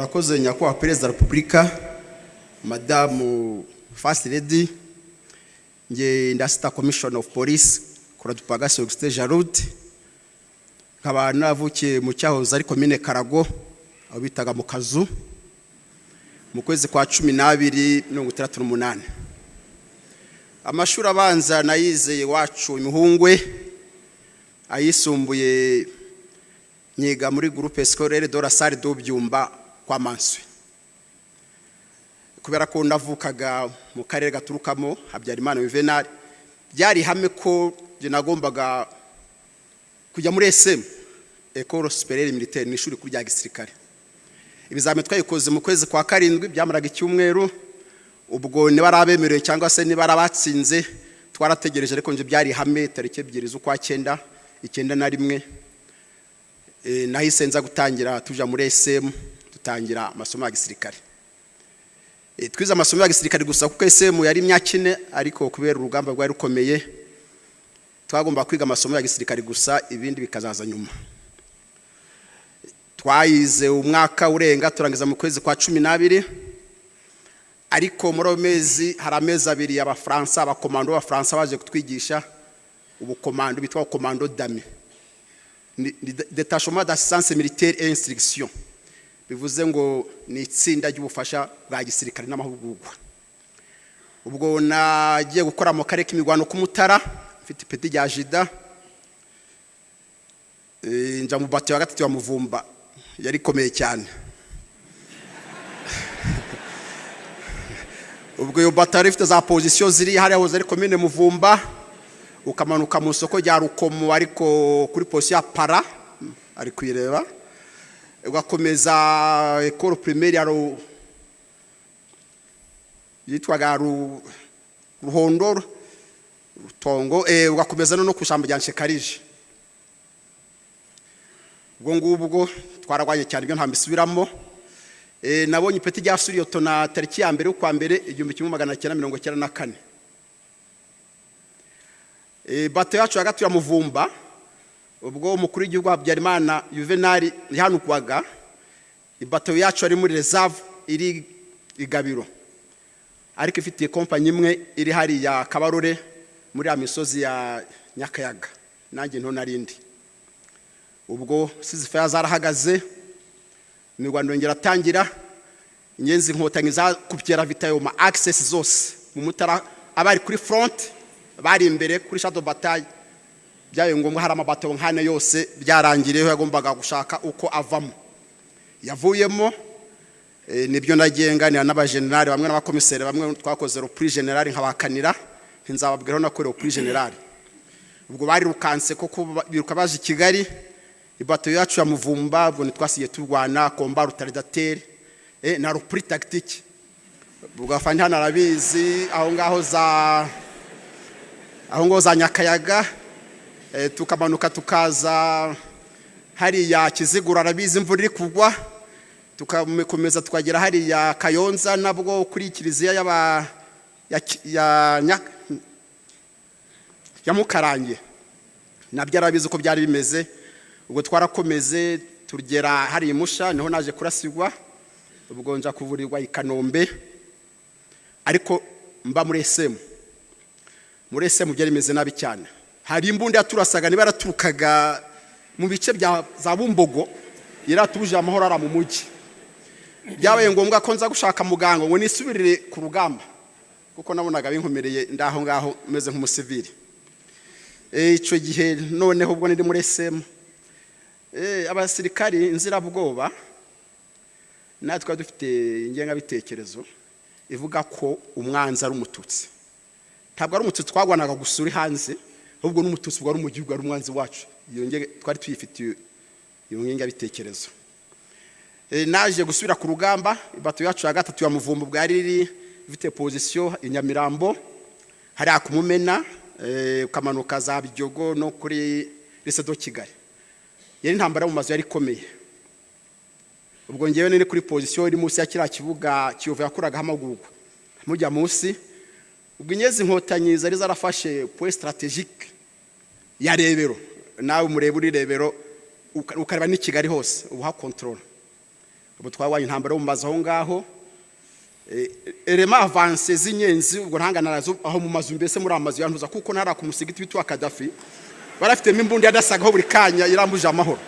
Murakoze, Nyakubahwa Perezida wa Repubulika, Madamu First Lady. Nge ndi Assistant Commissioner of Police Koradupagasi Augustin Jarud, nkaba navukiye mu cyahoze ari Komine Karago, aho bitaga mu Kazu, mu kwezi kwa 12 68. Amashuri abanza nayizeye iwacu Imihungwe, ayisumbuye nyiga muri Groupe Scolaire de la Salle de Byumba kwa Manswe. Kubera ko navukaga mu karere gaturukamo Habyarimana Juvenal, byari ihame ko njye nagombaga kujya muri ESM, École Supérieure Militaire, ni ishuri rikuru rya gisirikare. Ibizami twayikoze mu kwezi kwa karindwi, byamaraga icyumweru. Ubwo niba ari abemerewe cyangwa se niba ari abatsinze, twarategereje, ariko njye byari ihame. Tariki 2 z'ukwa cyenda 91 nahise nza gutangira, tuja muri ESM, dutangira amasomo ya gisirikare. Twize amasomo ya gisirikare gusa, kuko ESM yari imyaka 4, ariko kubera urugamba rwari rukomeye twagomba kwiga amasomo ya gisirikare gusa, ibindi bikazaza nyuma. Twayize umwaka urenga, turangiza mu kwezi kwa 12. Ariko muri ayo mezi hari amezi 2 Abafaransa, abakomando b'Abafaransa baje kutwigisha ubukomando bitwa commando DAMI, ni détachement d'assistance militaire et instruction, bivuze ngo ni itsinda ry'ubufasha bwa gisirikare n'amahugurwa. Ubwo nagiye gukora mu karere k'imirwano k'Umutara, mfite ipeti rya adjudant. Nja mu bato ya gatatu ya Muvumba, yari ikomeye cyane. Ubwo iyo bato yari ifite za position ziri hariya hoze ari Komine Muvumba, ukamanuka mu isoko rya Rukomo, ariko kuri position ya Para ari kuyireba, ugakomeza école primaire ya yitwaga Ruhondo Rutongo, ugakomeza no ku ishyamba rya Nshekarije. Ubwo ngubwo twararwanye cyane, ibyo ntabisubiramo. Nabonye ipeti rya sous-lieutenant tariki ya 1 y'ukwa mbere 1994. Bato yacu ya gatatu ya Muvumba, ubwo umukuru w'igihugu Habyarimana Juvenal yahanukwaga, ibato yacu ari muri reserve iri Igabiro, ariko ifitiye kompanyi imwe iri hariya Kabarore muri ya misozi ya Nyakayaga, nanjye nto narindi. Ubwo cease-fire zarahagaze, imirwano yongera atangira. Inyenzi Inkotanyi zakubye ravitaillement axes zose mu Mutara, abari kuri front bari imbere kuri champ de bataille. Byabaye ngombwa, hari amabato nkane yose byarangiriyeho, yagombaga gushaka uko avamo, yavuyemo. Nibyo nagiye nganira n'abajenerali bamwe n'abakomiseri bamwe, twakoze repli général, nkabakanira nzababwiraho nakorewe repli général. Ubwo barirukanse koko, biruka baje i Kigali. Ibato yacu ya Muvumba ubwo ntitwasigaye turwana combat retardateur na repli tactique. Ubwo afande hano arabizi, aho ngaho za Nyakayaga, tukamanuka tukaza hariya Kiziguro, arabizi, imvura iri kugwa, tukakomeza tukagera hariya Kayonza, nabwo kuri kiliziya y'aba ya, ya, ya Mukarange, nabyo arabizi uko byari bimeze. Ubwo twarakomeze tugera hariya Musha, niho naje kurasigwa. Ubwo nja kuvurirwa i Kanombe, ariko mba muri ESM. Muri ESM byari bimeze nabi cyane, hari imbunda yaturasaga, niba yaraturukaga mu bice bya za Bumbogo, yaratubuje amahoro ara mu mujyi. Byabaye ngombwa ko nza gushaka muganga ngo nisubirire ku rugamba, kuko nabonaga binkomereye ndaho ngaho meze nk'umusivili. Icyo gihe noneho ubwo niri muri ESM, abasirikari inzirabwoba natwe dufite ingengabitekerezo ivuga ko umwanzi ari Umututsi. Ntabwo ari Umututsi twagwanaga gusa uri hanze, ahubwo n'Umututsi wari mu gihugu ari umwanzi wacu. Iyo twari tuyifitiye iyo ngengabitekerezo. Naje gusubira ku rugamba. Ibato yacu ya gatatu ya Muvumba bwari iri ifite position i Nyamirambo, hariya ku Mumena, ukamanuka za Biryogo no kuri Lycée de Kigali. Yari intambara yo mu mazu, yari ikomeye. Ubwo ngewe nari kuri position iri munsi ya kiriya kibuga Kiyovu yakoragaho amagurwa, mujya munsi. Ubwo Inyenzi Inkotanyi zari zarafashe point stratégique ya Rebero, nawe mureba uri Rebero ukareba n'i Kigali hose ubu hakontorora. Ubu twabonye intambara yo mu mazu aho ngaho, éléments avancés z'inyenzi. Ubwo ntangana nazo aho mu mazu, mbese muri amazu yantuza, kuko ntara ku musigiti witwa Kadafi barafitemo imbunda yadasagaho buri kanya irambuje amahoro.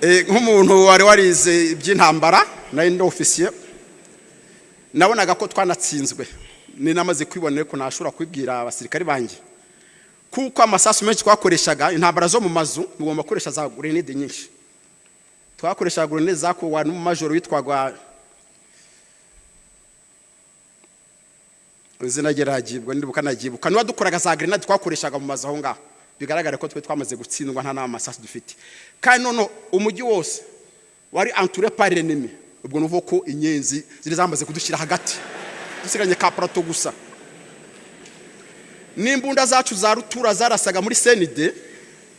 Nk'umuntu wari warize iby'intambara, nari ndi ofisiye, nabonaga ko twanatsinzwe. Ni namaze kwibonera ko ntashobora kubibwira abasirikari banjye, kuko amasasu menshi twakoreshaga, intambara zo mu mazu mugomba gukoresha za grenade nyinshi. Twakoreshaga grenade zakuwe n'umumajoro witwaga, izina rye ragibwa ndibuka nagibuka, niba dukoraga za grenade twakoreshaga mu mazu aho ngaho. Bigaragara ko twe twamaze gutsindwa, nta n'amasasu dufite, kandi none umujyi wose wari entouré par l'ennemi. Ubwo nuvuga ko inyenzi ziri zamaze kudushyira hagati, dusigaranye ka plateau gusa. N'imbunda zacu za rutura zarasaga muri CND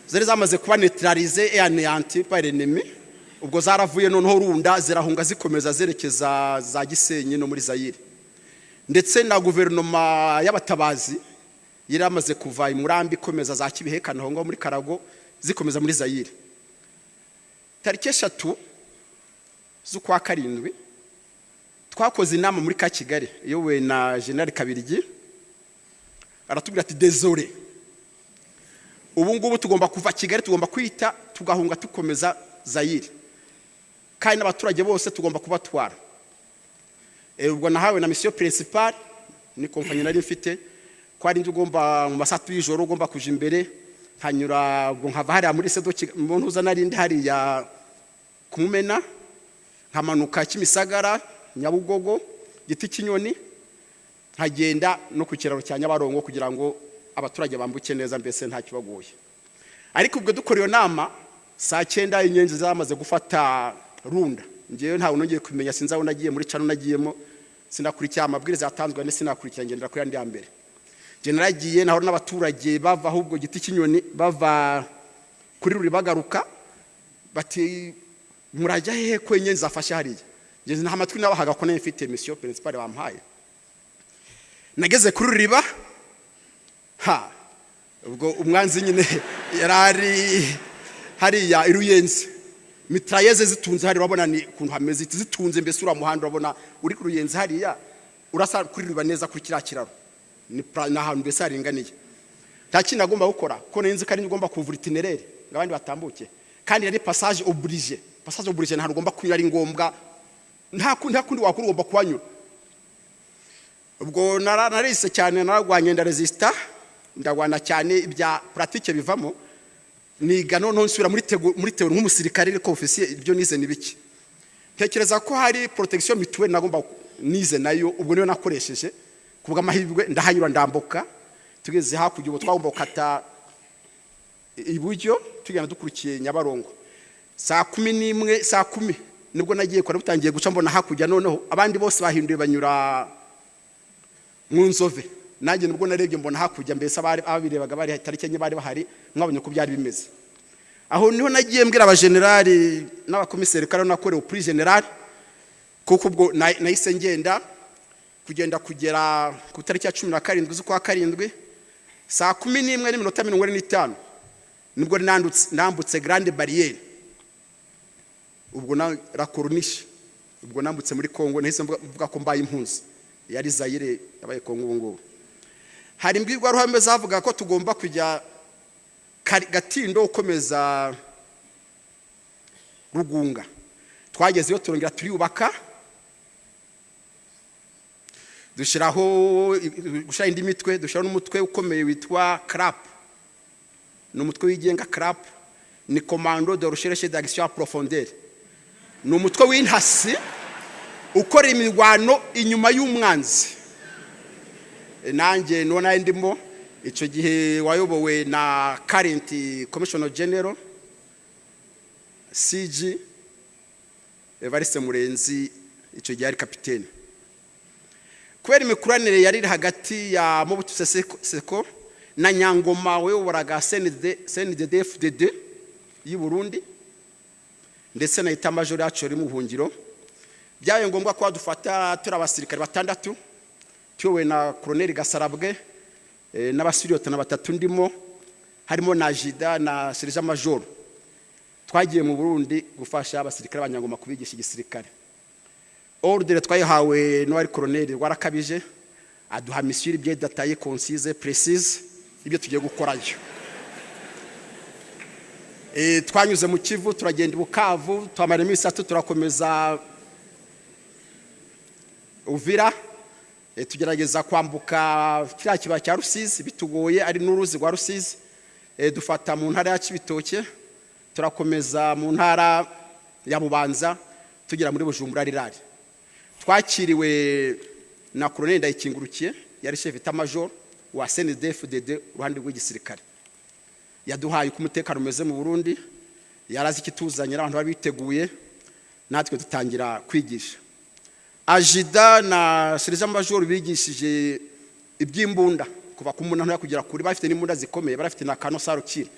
zari zamaze kuba neutralisées et anéanties par l'ennemi. Ubwo zaravuye noneho Runda, zirahunga, zikomeza zerekeza za Gisenyi no muri Zayire. Ndetse na guverinoma y'abatabazi yari yamaze kuva i Murambi, ikomeza za Kibihekane aho ngaho muri Karago, zikomeza muri Zayire. Tariki 3 z'ukwa karindwi twakoze inama muri ka Kigali iyobowe na General Kabirigi. Aratubwira ati: "Désolé, ubu ngubu tugomba kuva Kigali, tugomba kwita tugahunga, tukomeza Zayire, kandi n'abaturage bose tugomba kubatwara." Ubwo nahawe na mission principale, ni kompanyi nari mfite, ko ari njye ugomba mu masaha y'ijoro ugomba kuja imbere, nkanyura, ubwo nkava hariya muri sedo mu ntuza nari ndi hariya kumumena, nkamanuka Kimisagara, Nyabugogo, Giti cy'inyoni, nkagenda no ku kiraro cya Nyabarongo kugira ngo abaturage bambuke neza, mbese nta kibagoye. Ariko ubwo dukora iyo nama saa 9, inyenzi zamaze gufata Runda. Ngewe ntawe nongeye kumenya, sinzi aho nagiye, muri cano nagiyemo, sinakurikira amabwiriza yatanzwe, ndetse sinakurikira, ngendera kuri yandi ya mbere. Njye naragiye naho n'abaturage bava ahubwo Giti cy'inyoni, bava kuri ruri, bagaruka bati: "Murajya hehe ko inyenzi zafashe hariya?" Njye nta matwi nabahaga, ko nari mfite mission principale bampaye. Nageze kuri ruriba, ha, ubwo umwanzi nyine yari ari hariya i Ruyenzi, mitrailleuses zitunze hariya. Urabona ni ukuntu hameze, zitunze mbese uriya muhanda urabona uri ku Ruyenzi hariya, urasa kuri ruriba neza kuri kiriya kiraro, ni ahantu mbese haringaniye. Nta kintu agomba gukora, ko nari nzi ko ari ugomba kuvura itinéraire ngo abandi batambuke, kandi yari passage obligé. Passage obligé, ntabwo ugomba kunyura, ari ngombwa, nta kundi wakora, ugomba kuhanyura. Ubwo narise cyane, nararwanye, ndaresista, ndagwana cyane, ibya pratique bivamo, niga noneho nsubira muri théorie nk'umusirikare ariko officier. Ibyo nize ni biki? Ntekereza ko hari protection mutuelle nagomba nize nayo, ubwo niyo nakoresheje. Kubwa amahirwe ndahanyura, ndambuka. Tugeze hakurya, ubu twagomba gukata iburyo, tugenda dukurikiye Nyabarongo. Saa 11, saa 10 nibwo nagiye kora, butangiye guca, mbona hakurya noneho abandi bose bahinduye banyura mu Nzove. Nanjye nibwo narebye mbona hakurya, mbese abari ababirebaga bari tariki 4 bari bahari, mwabonye ko byari bimeze. Aho niho nagiye mbwira abajenerali n'abakomiseri ko ariho nakorewe kuri general, kuko ubwo nahise ngenda kugenda kugera ku itariki ya 17 z'ukwa karindwi, saa 11:45 nibwo nambutse grande barrière, ubwo na la corniche. Ubwo nambutse muri Kongo, nahise mvuga ko mbaye impunzi. Yari Zayire, yabaye Kongo ubu ngubu. Hari imbwirwaruhame zavuga ko tugomba kujya Gatindo, ukomeza Rugunga. Twagezeyo, turongera turiyubaka, dushyiraho gushyira indi mitwe, dushyiraho n'umutwe ukomeye witwa CRAP. Ni umutwe wigenga. CRAP ni Commando de Recherche d'Action en Profondeur, ni umutwe w'intasi ukora imirwano inyuma y'umwanzi. Nanjye nuwo nari ndimo icyo gihe, wayobowe na current Commissioner General, CG Evariste Murenzi, icyo gihe ari kapitene. Kubera imikoranire yari iri hagati ya Mobutu Sese Seko na Nyangoma wayoboraga CND, CNDD FDD y'u Burundi, ndetse na état-major yacu yari mu buhungiro, byabaye ngombwa ko badufata turi abasirikare batandatu, tuyobowe na Colonel Gasarabwe. N'abasous-lieutenant batatu ndimo, harimo na adjudant na sergent major. Twagiye mu Burundi gufasha abasirikare b'Abanyangoma kubigisha igisirikare. Ordre twayihawe n'uwari colonel Rwarakabije, aduha mission bien détaillée, concise, précise, ibyo tugiye gukorayo. Twanyuze mu Kivu, turagenda i Bukavu, twamara iminsi 3, turakomeza Uvira, tugerageza kwambuka kiriya kibaya cya Rusizi bitugoye, ari n'uruzi rwa Rusizi. Dufata mu ntara ya Cibitoke, turakomeza mu ntara ya Bubanza, tugera muri Bujumbura rural. Twakiriwe na Colonel Ndayikingurukiye, yari chef d'état major wa CNDD-FDD uruhande rw'igisirikare. Yaduhaye uko umutekano umeze mu Burundi, yarazi ikituzanye n'abantu bari biteguye, natwe dutangira kwigisha. Adjudant na sergent major bigishije iby'imbunda kuva ku munani kugera kuri, bafite n'imbunda zikomeye, barafite na canon sarukire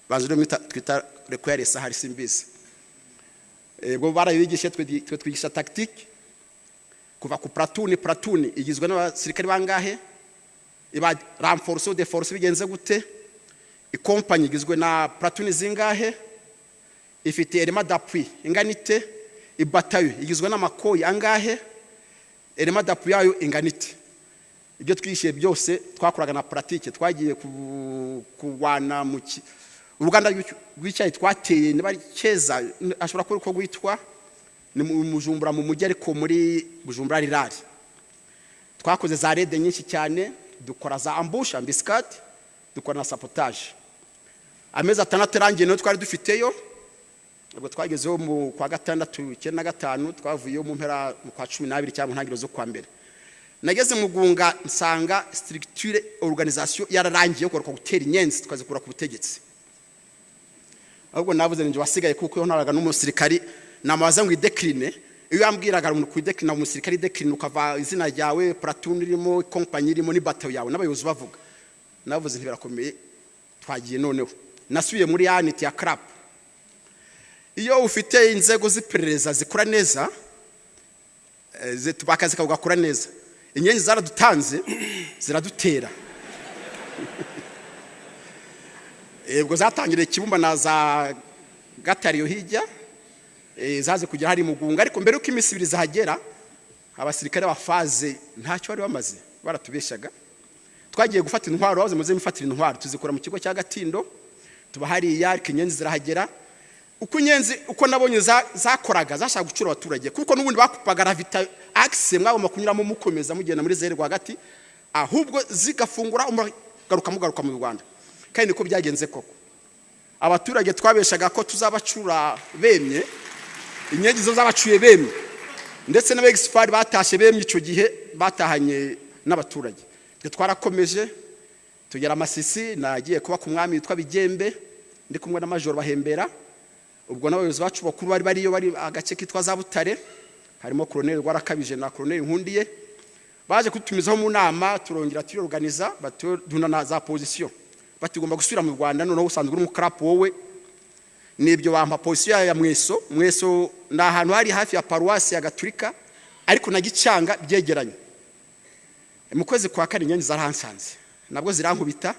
bazi rero twita require sahari simbizi. Ubwo barabigishije, twe twigisha tactique kuva ku platoon. Platoon igizwe n'abasirikare bangahe? Iba renforce ou de force bigenze gute? Ikompanyi igizwe na platoon zingahe? Ifite élément d'appui ingana ite? Ibatayo igizwe n'amakoyi angahe? Élément d'appui yayo ingana ite? Ibyo twishyuye byose twakoraga na pratique. Twagiye kurwana mu uruganda rw'icyayi twateye, niba ari Keza, ashobora kuba uko rwitwa, ni mu Bujumbura mu mujyi, ariko muri Bujumbura rural. Twakoze za raid nyinshi cyane, dukora za ambush, embuscade, dukora na sabotage. Amezi 6 arangiye niyo twari dufiteyo. Ubwo twagezeho mu kwa gatandatu 95, twavuyeyo mu mpera mu kwa 12 cyangwa mu ntangiriro zo kwa mbere. Nageze mu Gunga nsanga structure, organisation yararangiye, kugaruka gutera inyenzi tukazikura ku butegetsi. Ahubwo navuze ninjye wasigaye, kuko iyo ntaraga n'umusirikari namabaza ngo idécline, iyo yambwiraga ngo kuidéclina umusirikari, décline ukava izina ryawe, platoon irimo, kompanyi irimo, ni bato yawe n'abayobozi bavuga, navuze ntibirakomeye, twagiye. Noneho nasubiye muri ya unité ya CRAP. Iyo ufite inzego z'iperereza zikora neza, akazi kawe gakora neza. Inyenzi zaradutanze ziradutera. Ubwo zatangiriye Kibumba na za Gatariyo hirya, zaze kugera hari Mugunga. Ariko mbere yuko iminsi 2 zahagera, abasirikare bafaze ntacyo bari bamaze, baratubeshyaga. Twagiye gufata intwaro, bavuze muze mufatira intwaro, tuzikura mu kigo cya Gatindo, tuba hariya, ariko inyenzi zirahagera. Uko inyenzi, uko nabonye zakoraga, zashaka gucura abaturage, kuko n'ubundi bakupaga ravita axe mwagomba kunyuramo mukomeza mugenda muri Zaire rwagati, ahubwo zigafungura mugaruka mugaruka mu Rwanda. Kandi niko byagenze koko. Abaturage twabeshaga ko tuzabacura bemye, inyenzi zo zabacuye bemye, ndetse n'abegisipari batashye bemye icyo gihe, batahanye n'abaturage. Twe twarakomeje tugera Amasisi. Nagiye kuba ku mwami witwa Bigembe, ndi kumwe na Majoro Bahembera. Ubwo n'abayobozi bacu bakuru bari bariyo, bari agace kitwa za Butare, harimo Colonel Rwarakabije na Colonel Nkundiye. Baje kutumizaho mu nama, turongera turiorganiza, batuduna na za position, batugomba gusubira mu Rwanda. Noneho usanzwe uri umukarapu wowe, nibyo, bampa position ya Mweso. Mweso ni ahantu hari hafi ya paruwasi ya Gaturika, ariko na Gicanga byegeranye. Mu kwezi kwa kane inyenzi zarahansanze, nabwo zirankubita,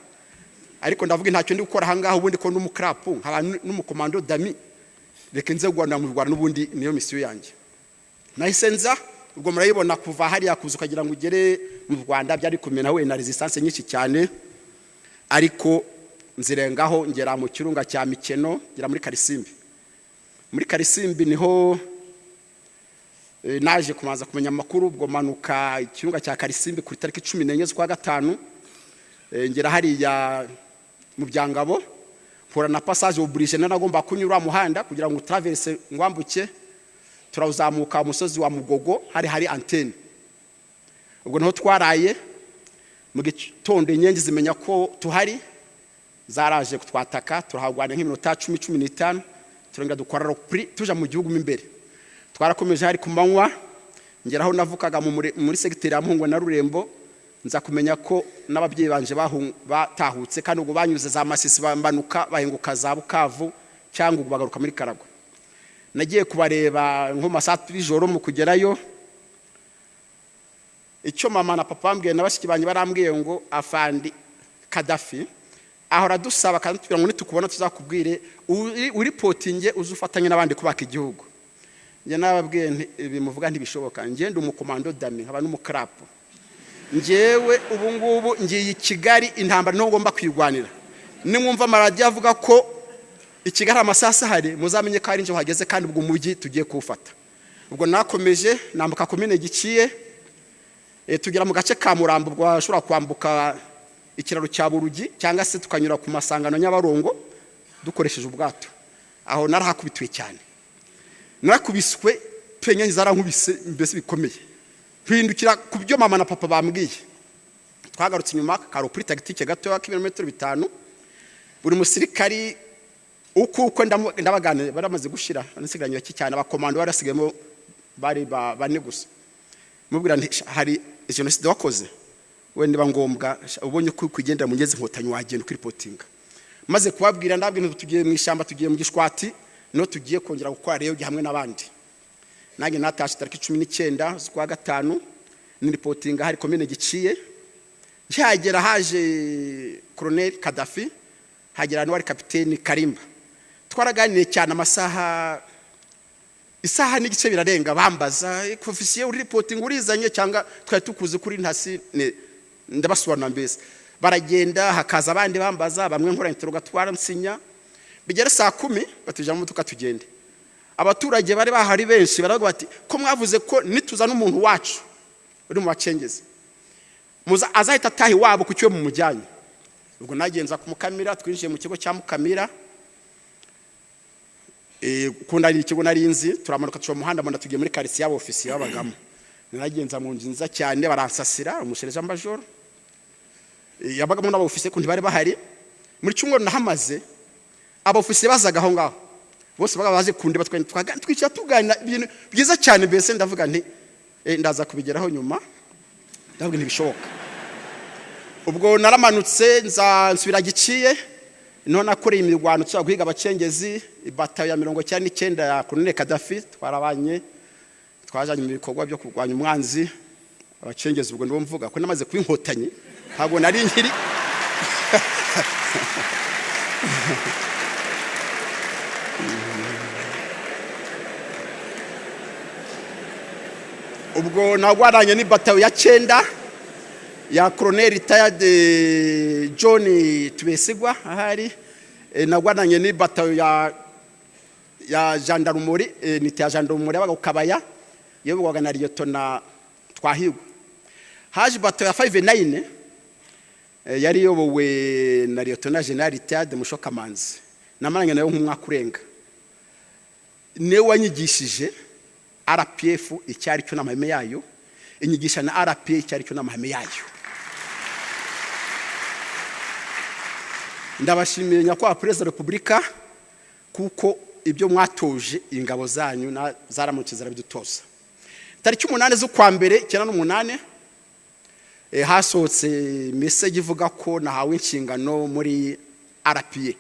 ariko ndavuga ntacyo ndi gukora ahangaha ubundi ko n'umukarapu nkaba n'umukomando dami, reka nze guhana mu Rwanda, n'ubundi niyo mission yanjye. Nahise nza. Ubwo murayibona, kuva hariya kuza ukagira ngo ugere mu Rwanda byari kumena we na resistance nyinshi cyane, ariko nzirengaho ngera mu kirunga cya Mikeno, ngera muri Karisimbi. Muri Karisimbi niho naje kubanza kumenya amakuru. Ubwo manuka ikirunga cya Karisimbi ku itariki 14 z'ukwa gatanu, ngera hariya mu Byangabo, mpura na passage obligé nagomba kunyura muhanda kugira ngo traverse ngwambuke. Turawuzamuka umusozi wa Mugogo, hari antenne. Ubwo niho twaraye. Mu gitondo inyenzi zimenya ko tuhari, zaraje kutwataka, turahagwana nk'iminota 10, 15, turongera dukora repli tuja mu gihugu mo imbere. Twarakomeje hari ku manywa, ngeraho navukaga muri segiteri ya Muhungwe na Rurembo. Nza kumenya ko n'ababyeyi banje batahutse, kandi ubwo banyuze za Masisi, bambanuka bahinguka za Bukavu cyangwa ubwo bagaruka muri Karagwe. Nagiye kubareba nko mu masaha y'ijoro. Mu kugerayo Icyo mama na papa bambwiye na bashiki banjye, barambwiye ngo afandi Kadafi ahora adusaba kandi tubwira ngo nitukubona tuzakubwire uripotinge, uze ufatanye n'abandi kubaka igihugu. Njye nababwiye nti ibi muvuga ntibishoboka. Njye ndi umukomando dami, nkaba n'umukarapu. Njyewe ubu ngubu ngiye i Kigali, intambara niho ngomba kwirwanira. Nimwumva amaradiyo avuga ko i Kigali amasasu ahari, muzamenye ko ari njye uhageze, kandi ubwo umujyi tugiye kuwufata. Ubwo nakomeje nambuka komine Giciye, tugera mu gace ka Murambo. Ubwo washobora kwambuka ikiraro cya Burugi cyangwa se tukanyura ku masangano Nyabarongo dukoresheje ubwato. Aho narahakubitiwe cyane, narakubiswe pe, nyange zarankubise mbese bikomeye, mpindukira ku byo mama na papa bambwiye. Twagarutse inyuma ka repli tactique gatoya k'ibirometero 5. Buri musirikari uko ndabaganira, baramaze gushira, nasigaranye bake cyane. Abakomando bari basigayemo bari bane gusa. Mubwira nti hari jenoside wakoze we, niba ngombwa ubonye ko kugendera mu ngezi Inkotanyi wagenda ukiripotinga. Maze kubabwira, ndabwira nti tugiye mu ishyamba, tugiye mu Gishwati, niho tugiye kongera gukora rero hamwe n'abandi. Nanjye natashe tariki 19 z'ukwa gatanu, niripotinga hari komine Giciye. Nkihagera haje Colonel Kadafi, hagera n'uwari kapiteni Karimba. Twaraganiriye cyane amasaha, isaha n'igice birarenga, bambaza: "Ofisiye, uri reporting urizanye cyangwa twari tukuzi kuri ntasi?" Ndabasobanura mbese. Baragenda, hakaza abandi bambaza, bamwe nkora interrogatoire, nsinya. Bigera saa 10, batujya mu modoka tugende. Abaturage bari bahari benshi baravuga bati: "Ko mwavuze ko nituzana umuntu wacu uri mu bacengezi muza azahita ataha iwabo, ku cyo mumujyanye?" Ubwo nagenza ku Mukamira, twinjiye mu kigo cya Mukamira, kunda ari ikigo nari nzi. Turamanuka tuca mu muhanda, mbona tugiye muri quartier y'abo ofisiye babagamo. Naragenza mu nzu nziza cyane, baransasira. Umusereza majoro yabagamo n'abofisiye, kundi bari bahari. Muri cyumweru nahamaze, abofisiye bazaga aho ngaho bose baga baje kundeba, twicara tuganira ibintu byiza cyane mbese. Ndavuga nti ndaza kubigeraho nyuma. Ndavuga ntibishoboka. Ubwo naramanutse, nza nsubira Giciye, niho nakoreye imirwano tuza guhiga abacengezi. Ibatayo ya 99 ya Colonel Kadafi twarabanye, twajanye mu bikorwa byo kurwanya umwanzi, abacengezi. Ubwo ndibo mvuga ko namaze kuba Inkotanyi, ntabwo nari nkiri. Ubwo nagwaranye n'ibatayo ya 9 ya Colonel retired John Tubesigwa ahari. Nagwaranye n'ibatayo ya gendarmerie, unité ya gendarmerie yabaga ku Kabaya, yoborwaga na Liyetona Twahigwa. Haje batayo ya 59, yari iyobowe na Liyetona General retired Mushokamanzi. Namaranye nayo nk'umwaka urenga. Niwe wanyigishije RPF icyo ari cyo n'amahame yayo, inyigisha na RPA icyo ari cyo n'amahame yayo. Ndabashimiye, nyakubahwa Perezida wa Repubulika, kuko ibyo mwatoje ingabo zanyu zaramutse zarabidutoza. Tariki 8 z'ukwa mbere 98, hasohotse message ivuga ko nahawe inshingano muri RPA.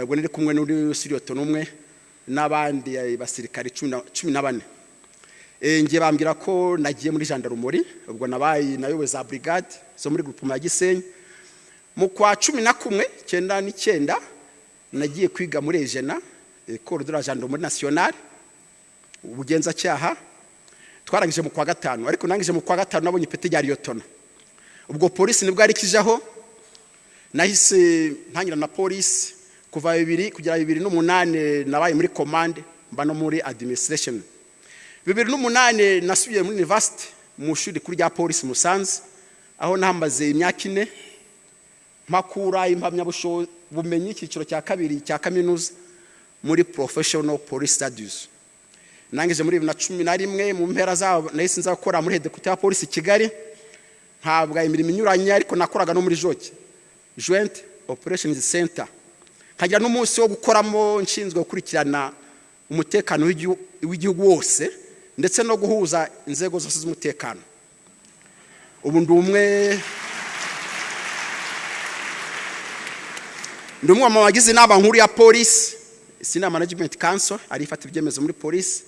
Ubwo nari kumwe n'uri sous-lieutenant umwe n'abandi basirikare 14. Ngiye bambwira ko nagiye muri gendarmerie. Ubwo nabaye nayoboye za brigade zo muri groupement ya Gisenyi. Mu kwa 11 99 nagiye kwiga muri EGENA, École de la Gendarmerie Nationale, ubugenzacyaha. Twarangije mu kwa gatanu, ariko nangije mu kwa gatanu nabonye ipeti rya liyotona. Ubwo polisi nibwo yari ikijaho, nahise ntangira na polisi. Kuva 2000 kugera 2008 nabaye muri commande, mba no muri administration. 2008 nasubiye muri university, mu ishuri rikuru rya polisi Musanze, aho nahamaze imyaka 4, mpakura impamyabushobozi icyiciro cya kabiri cya kaminuza muri professional police studies. Nangije muri 2011 mu mpera zabo. Nahise nza gukora muri headquarter ya polisi i Kigali, ntabwa imirimo inyuranye, ariko nakoraga no muri JOC, Joint Operations Center, nkagira n'umunsi wo gukoramo nshinzwe gukurikirana umutekano w'igihugu wose ndetse no guhuza inzego zose z'umutekano. Ubu ndi umwe mu bagize inama nkuru ya polisi, Senior Management Council, ari ifata ibyemezo muri polisi,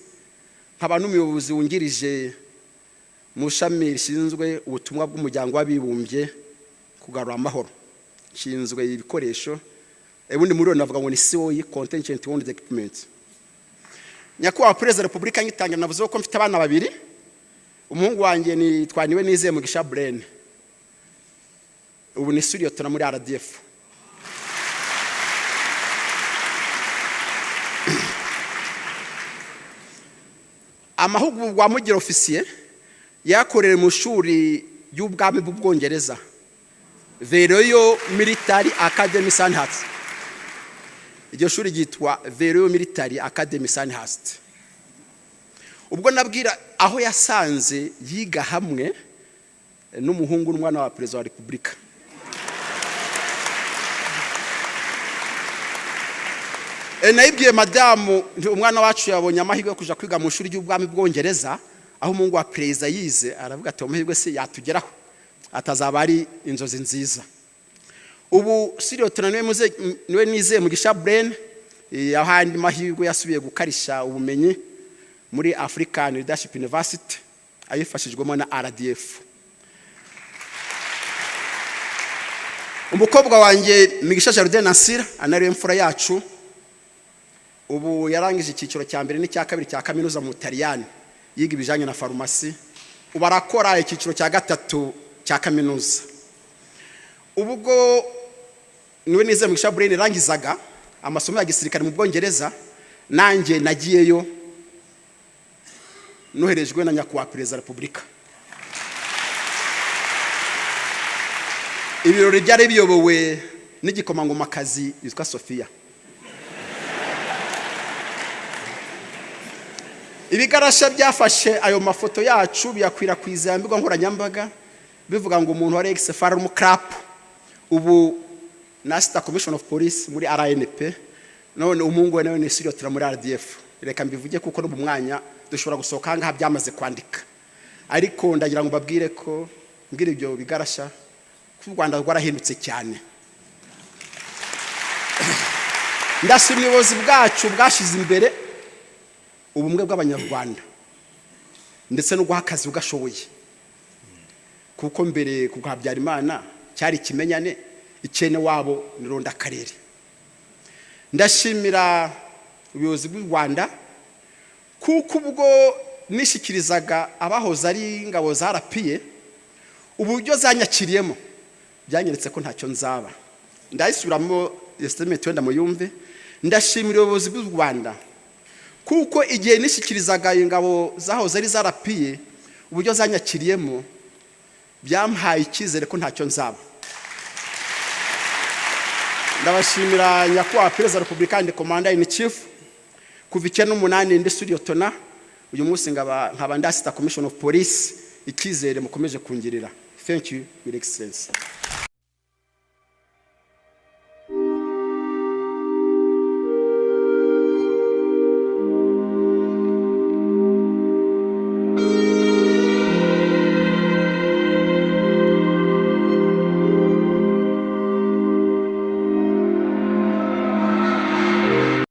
nkaba n'umuyobozi wungirije Mu ishami rishinzwe ubutumwa bw'Umuryango w'Abibumbye kugarura amahoro, nshinzwe ibikoresho. Ubundi muri navuga ngo ni COE, contingent wounded equipment. Nyakubahwa Perezida wa Repubulika, ngitangira navuze ko mfite abana babiri. Umuhungu wanjye ni Twaniwe Nizeye Mugisha Brain, ubu ni sous-lieutenant muri RDF. Amahugurwa amugira ofisiye yakorewe mu ishuri ry'ubwami bw'Ubwongereza, The Royal Military Academy, Sandhurst. Iryo shuri ryitwa The Royal Military Academy, Sandhurst. Ubwo nabwira aho yasanze yiga hamwe n'umuhungu n'umwana wa Perezida wa Repubulika. Nayibwiye madamu, umwana wacu yabonye amahirwe yo kuja kwiga mu ishuri ry'ubwami bw'Ubwongereza aho umuhungu wa perezida yize. Aravuga ati: "Amahirwe se yatugeraho?" Atazaba ari inzozi nziza. Ubu sous-lieutenant niwe nizeye Mugisha Brain, aho andi mahirwe yasubiye gukarisha ubumenyi muri African Leadership University ayifashijwemo na RDF. Umukobwa wanjye Migisha Jardin Nasira, anariwe mfura yacu, ubu yarangije icyiciro cya mbere n'icya kabiri cya kaminuza mu Butaliyani, yiga ibijyanye na farumasi. Ubu arakora icyiciro cya gatatu cya kaminuza. Ubwo niwe nizeye Mugisha Brain yarangizaga amasomo ya gisirikare mu Bwongereza, nanjye nagiyeyo noherejwe na Nyakubahwa Perezida wa Repubulika. Ibirori byari biyobowe n'igikomangomakazi yitwa Sofiya. Ibigarasha byafashe ayo mafoto yacu biyakwirakwiza mbuga nkoranyambaga, bivuga ngo umuntu wari ex-FAR umukarapu, ubu na Assistant Commissioner of Police muri RNP, none umuhungu we nawe ni sous-lieutenant muri RDF. Reka mbivuge kuko no mu mwanya dushobora gusohoka aha ngaha byamaze kwandika, ariko ndagira ngo mbabwire ko mbwira ibyo bigarasha ko u Rwanda rwarahindutse cyane. Ndashima ubuyobozi bwacu bwashyize imbere ubumwe bw'Abanyarwanda ndetse no guha akazi ugashoboye, kuko mbere ku bwa Habyarimana cyari ikimenyane, ikene wabo ni rondakarere. Ndashimira ubuyobozi bw'u Rwanda kuko ubwo nishyikirizaga abahoze ari ingabo za RPA, uburyo zanyakiriyemo byanyeretse ko ntacyo nzaba. Ndayisubiramo statement wenda muyumve. Ndashimira ubuyobozi bw'u Rwanda kuko igihe nishyikirizaga ingabo zahoze ari za RPA, uburyo zanyakiriyemo byampaye icyizere ko ntacyo nzaba. Ndabashimira, Nyakubahwa Perezida wa Repubulika and Commander in Chief. Kuva 98 ndi sous-lieutenant, uyu munsi nkaba ndi Assistant Commissioner of Police, icyizere mukomeje kungirira. Thank you, Your Excellency.